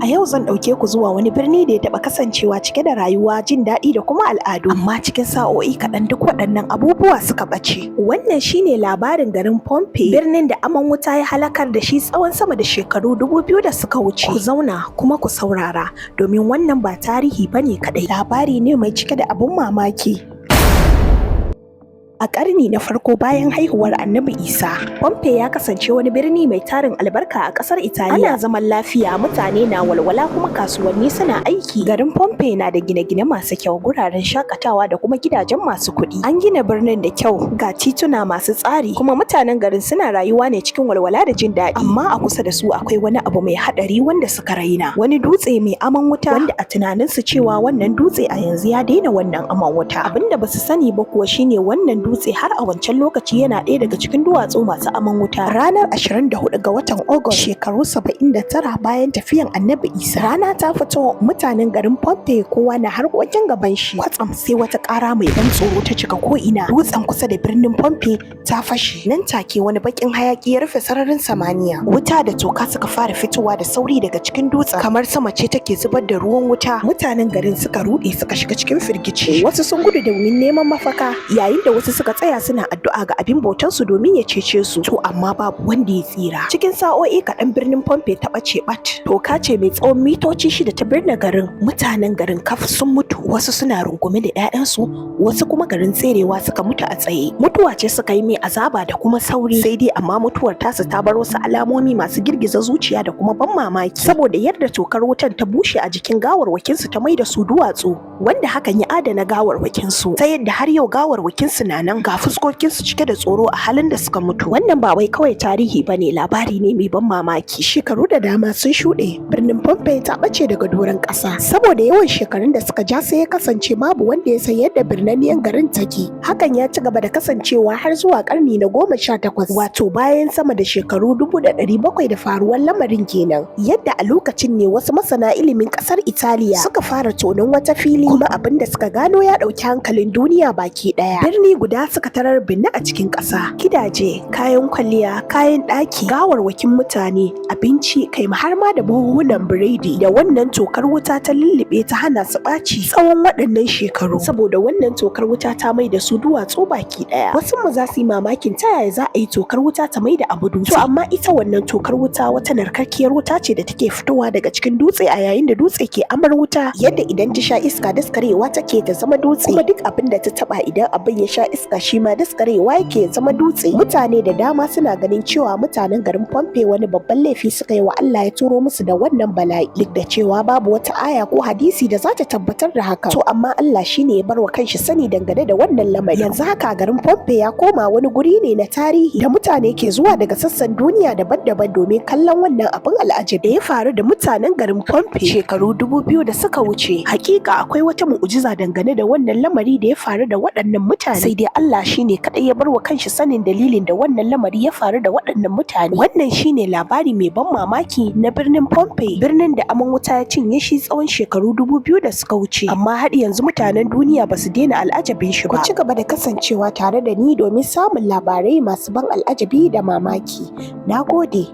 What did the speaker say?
A yau zan ɗauke ku zuwa wani birni da ya taɓa kasancewa cike da rayuwa, jin daɗi da kuma al'adu. Amma cikin sa'o'i kaɗan duk waɗannan abubuwa suka ɓace. Wannan shine labarin garin Pompeii, birnin da aman wuta ya halakar da shi tsawon sama da shekaru 2000 da suka wuce. Ku zauna kuma ku saurara, domin wannan ba tarihi bane kaɗai, labari ne mai cike da abun mamaki. A ƙarni na farko bayan haihuwar Annabi Isa, Pompeii ya kasance wani birni mai tarin albarka a ƙasar Italiya. Ana zaman lafiya, mutane na walwala, kuma kasuwanni suna aiki. Garin Pompeii na da gine-gine masu kyau, guraren shakatawa da kuma gidajen masu kuɗi. An gina birnin da kyau, ga tituna masu tsari, kuma mutanen garin suna rayuwa ne cikin walwala da jin daɗi. Amma a kusa da su akwai wani abu mai haɗari wanda suka raina. Wani dutse mai aman wuta, wanda a tunaninsu cewa wannan dutse a yanzu ya daina wannan aman wuta. Abinda basu sani ba kuwa shine wannan dutse har a wancan lokaci yana ɗaya daga cikin duwatsu masu aman wuta. Ranar 24 ga watan August, shekaru 79 bayan tafiyan Annabi Isa, rana ta fito, mutanen garin Pompeii kowa na harkokin gaban shi. Kwatsam sai wata ƙara mai ban tsoro ta cika ko'ina. Dutsen kusa da birnin Pompeii ta fashe. Nan take wani baƙin hayaƙi ya rufe sararin samaniya. Wuta da toka suka fara fitowa da sauri daga cikin dutsen, kamar sama ce take zubar da ruwan wuta. Mutanen garin suka ruɗe, suka shiga cikin firgici. Wasu sun gudu domin neman mafaka, yayin da wasu suka tsaya suna addu'a ga abin bautansu domin ya cece su. To amma babu wanda ya tsira. Cikin sa'o'i kaɗan birnin Pompeii ta ɓace ɓat. Toka ce mai tsawon mitoci 6 ta birne garin. Mutanen garin kaf sun mutu, wasu suna rungume da 'ya'yansu, wasu kuma garin tserewa suka mutu a tsaye. Mutuwa ce suka yi mai azaba da kuma sauri. Sai dai amma mutuwar tasu ta bar wasu alamomi masu girgiza zuciya da kuma ban mamaki, saboda yadda tokar wutan ta bushe a jikin gawarwakinsu ta maida su duwatsu, wanda hakan ya adana gawarwakinsu ta yadda har yau gawarwakinsu na nan, ga fuskokinsu cike da tsoro a halin da suka mutu. Wannan ba wai kawai tarihi bane, labari ne mai ban mamaki. Shekaru da dama sun shuɗe, birnin Pompeii ta ɓace daga doron ƙasa. Saboda yawan shekarun da suka ja, sai ya kasance babu wanda ya san yadda birnaniyar garin take. Hakan ya ci gaba da kasancewa har zuwa ƙarni na 18, wato bayan sama da shekaru 1700 da faruwar lamarin kenan. Yadda a lokacin ne wasu masana ilimin ƙasar Italiya suka fara tonon wata fili, kuma abin da suka gano ya ɗauki hankalin duniya baki ɗaya. Birni guda suka tarar binne a cikin ƙasa. Gidaje, kayan kwalliya, kayan ɗaki, gawarwakin mutane, abinci, kai har ma da buhuhunan biredi da wannan tokar wuta ta lullube ta hana su ɓaci tsawon waɗannan shekaru. Saboda wannan tokar wuta ta mai da su duwatsu baki ɗaya. Wasu mu za su yi mamakin ta yaya za a yi tokar wuta ta mai da abu dutse. To amma ita wannan tokar wuta wata narkakkiyar wuta ce da take fitowa daga cikin dutse a yayin da dutse ke amar wuta, yadda idan ta sha iska daskarewa take ta zama dutse, kuma duk abin da ta taba idan abin ya sha iska, shi ma daskarewa yake ya zama dutse. Mutane da dama suna ganin cewa mutanen garin Pompeii wani babban laifi suka yi wa Allah ya turo musu da wannan bala'i, duk da cewa babu wata aya ko hadisi da za ta tabbatar da haka. To amma Allah shine ya bar wa kanshi sani dangane da wannan lamari. Yanzu haka garin Pompeii ya koma wani guri ne na tarihi da mutane ke zuwa daga sassan duniya daban-daban domin kallon wannan abin al'ajabi da ya faru da mutanen garin Pompeii shekaru 2000 da suka wuce. Hakika akwai wata mu'ujiza dangane da wannan lamari da ya faru da waɗannan mutane. Sai dai Allah shine kaɗai ya bar wa kanshi sanin dalilin da wannan lamari ya faru da waɗannan mutane. Wannan shine labari mai ban mamaki na birnin Pompeii, birnin da aman wuta ya cinye shi tsawon shekaru 2000 da suka wuce. Amma har yanzu mutanen duniya ba su daina al'ajabin shi ba. Ku ci gaba da kasancewa tare da ni domin samun labarai masu ban al'ajabi da mamaki. Na gode.